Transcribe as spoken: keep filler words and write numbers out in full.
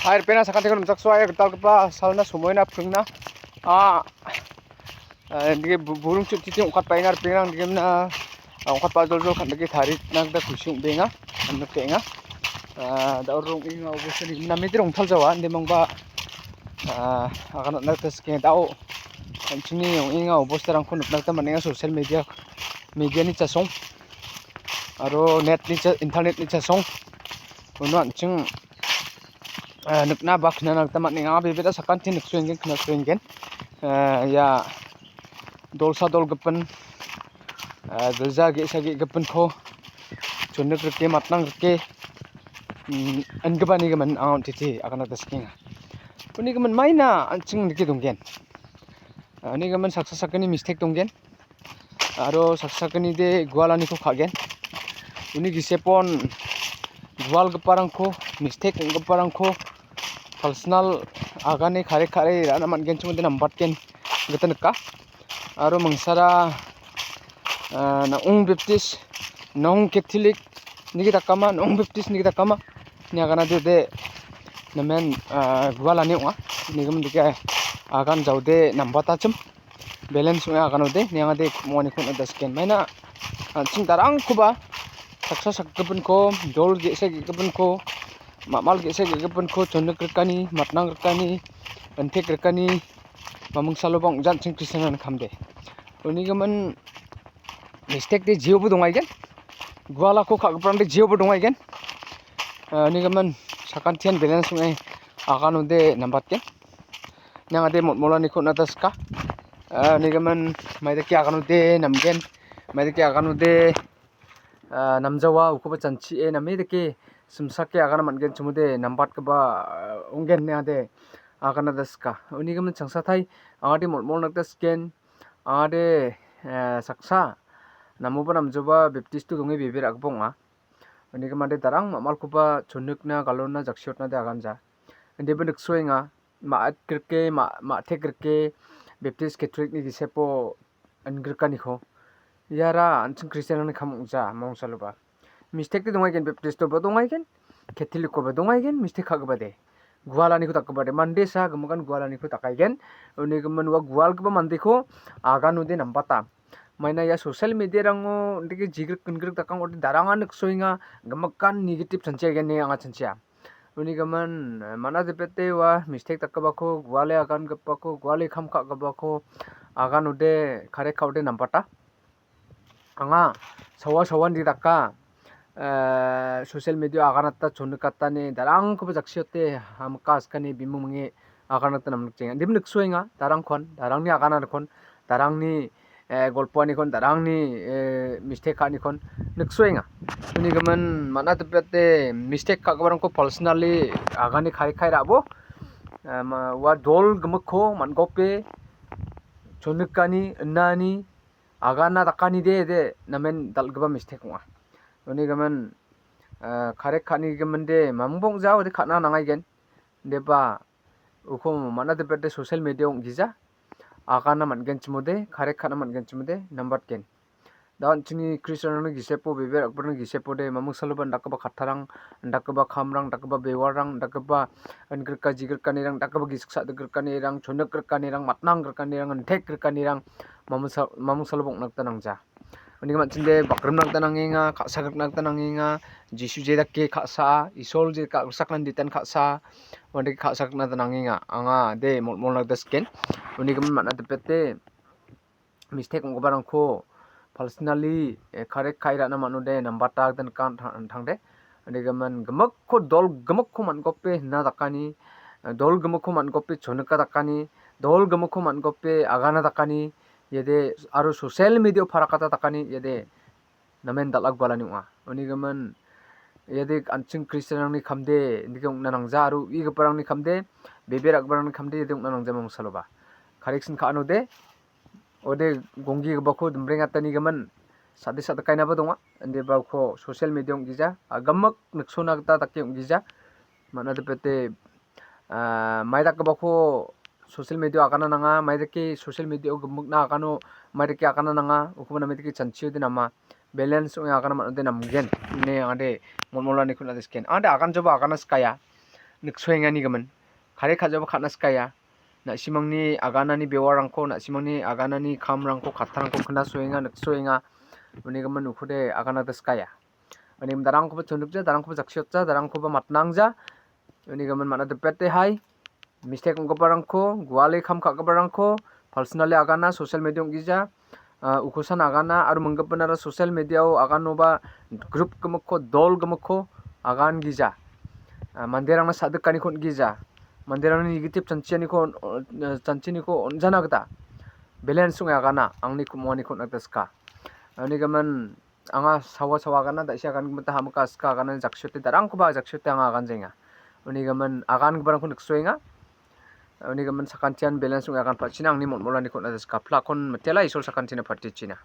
Hai, ripengna sakantikon rimchaksoa, ia gitalgipa salna somoina pringna. Ah, eh, nike bu-, burung chutiti ong·katbaenga ripengrang, nike mna, ah, ong·katba joljol kan·dike tarina gita kusi ong·beenga, anok ka·enga. Ah, da·o rong·enga obosta nike mna mide rongtaljawa, inde mangba, ah, aganatna gita sikenga. Da·o an·chingni ong·enga obostarangko nikna gita man·enga, social media, mediani chasong aro netni cha-, internetni chasong. Uno an·ching, eh, nikna ba knana gita man·enga. Bebera sakanti niksoengen, knasoengen. Eh, ia dolsa dol gipin, eh, gilja ge·sa ge·gipinko chonik rike, matnang rike, mm, ingipani gimin anga on·titi agana gita sikenga. Uni gimin maina an·ching rike donggen. Eh, uni gimin saksa sakgni mistake donggen. Aro saksa sakgnide gualaniko ka·gen. Uni gisepon gualgiparangko, mistake ong·giparangko personal agane kare kare ra·na man·genchimode nambatgen gita nika. Aro mangsara, ah, nang·ong Baptist, nang-ong Catholic nigi dakama, nang·ong Baptist nigi dakama ine aganade de namen, ah, gualani ong·a. Nigimin dike agan jaode nambatachim. Balance ong·e aganode, niangade moaniko on·a dasken. Maina, an·ching darangkoba saksa sakgipinko, dol ge·sa ge·gipinko, ma·mal ge·sa ge·gipinko, chonik rikani, matnang rikani, intek rikani, mamung saloba ong·ja an·ching Kristianrangni kamde. Uni gimin mistake de jeobo dongaigen. Gualako ka·giparangde jeobo dongaigen. Ah, uni gimin sakantian balance ong·e aganode nambatgen. Niangade motmolaniko on·a daska. Ah, nigimin maidake aganode namgen. Maidake aganode, ah, namjawa ukoba janchie name dake simsake agana man·genchimode nambatgipa, ah, ong·gen niangade agana daska. Unigimin changsatai angade motmolna gita siken. Angade, eh, saksa namoba namjoba Baptisto donge bebe ra·gipa ong·a. Unigimin ade darang ma·malkoba chonikna galona jaksiotna de aganja. Indeba niksoenga, ma·at grike, ma-, ma·tek grike, Baptist Catholic-ni gisepo ingrikaniko. Iara an·ching Kristianrangni kam ong·ja, mongsaloba. Mistake de dongaigen, Baptist-oba dongaigen, Catholic-oba dongaigen, mistake ka·gipade. Gualaniko dakgipade. Mande sa gimikan gualaniko dakaigen. Uni gimin ua gualgipa mandeko aganode nambata. Maina ia social media-rango indike jigrik gingrik dakang ode daranga niksoenga, gimikan negative chanchiaigen ine anga chanchia. Uni gimin, eh, man·a dipete ua mistake dakgipako, guale agangipako, guale kam ka·gipako aganode, kare ka·ode nambata. Anga sawa sawan di daka, eh, social media aganata chonikatani darangkoba jaksiote hamka askani bimung minge aganata namnikjenga. Indeba niksoenga, darangkon, darangni aganarkon, darangni eh, golpoanikon, darangni, eh, mistake ka·anikon niksoenga. Uni gimin man·a dipete mistake ka·giparangko personally agane kai kai ra·bo. Eh, ma-, ua dol gimikko man·gope chonikani, inani, agana dakani de, de namen dal·gipa mistake ong·a. Uni gimin, eh, correct ka·ani giminde mamung bong·ja ode ka·na nangaigen. Indeba uko man·a dipete social media ong·gija. Agana man·genchimode, correct ka·na man·genchimode, nambatgen. Da an·chingni Kristianrangni gisepo, bebe rakgiparangni gisepode, mamung saloba indakgipa kattarang, indakgipa kamrang, indakgipa bewarrang, indakgipa ingrika jigrikanirang, indakgipa gisik sa·dikgrikanirang, chonikgrikanirang, matnanggrikanirang, intekgrikanirang, mamung sa-, mamung saloba ong·na gita nangja. Uni gimin an·chingde bakrimna gita nangenga, ka·sagrikna gita nangenga. Jisu je dake ka·saa, Isol je ka·sakna ditan ka·saa, uandake ka·sagrikna gita nangenga. Anga de mol-, molna gita siken. Uni gimin man·a dipete mistake ong·giparangko personally, eh, correct ka·e ra·na man·ode, nambata gita nika an·tang-, an·tangde. Uni gimin gimikko dol gimikko man·gope hina dakani, eh, dol gimikko man·gope chonika dakani, dol gimikko man·gope agana dakani, iade aro social media-o parakata dakani, iade namen dal·a gualani ong·a. Uni gimin iade an·ching Kristianrangni kamde indike ong·na nangja aro u·igiparangni kamde, bebe ra·giparangni kamde iade ong·na nangja mamung saloba. Correction ka·anode, ode gonggigipako dimbrengatani gimin sade sade kainaba donga. Indeba uko social media ong·gija, a, gimik niksona gita dake ong·gija. Man·a dipete, ah, mai dakgipako social media-o agana nanga, mai dake social media-o gimikna agano, mai dake agana nanga, ukoba name dake chanchiode nama, balance ong·e agana man·ode namgen, ine angade molmolaniko on·a disiken. Angade aganjoba agana sikaya. niksoengani gimin. Kare ka·jaba ka·na sikaia. Na·simangni aganani bewarangko, na·simangni aganani kamrangko, kattarangko knasoenga, niksoenga. Uni gimin ukode agana gita sikaia. Uni gimin darangkoba chonrikja, darangkoba jaksiotja, darangkoba matnangja. Uni gimin man·a dipete hai. Mistake ong·giparangko, guale kam ka·giparangko, personally agana, social media ong·gija, ah, ukosan agana, aro minggipinara social media-o aganoba group gimikko, dol gimikko agan gija. Ah, manderangna sa·dikaniko on·gija. Manderangni negative chanchianiko on-, on-, chanchiniko on·jana gita balance ong·e agana, angni kumonganiko on·a gita sika. Uni gimin anga sawa sawa agana, da·isi agan gimita hamika sika aganani jaksiote, darangkoba jaksiote anga aganjaenga. Uni gimin agan giparangko niksoenga. Uni gimin sakantian balance ong·e agan pachina angni motmolaniko on·a gita sika. Plakon mitela Isol sakantina patichina.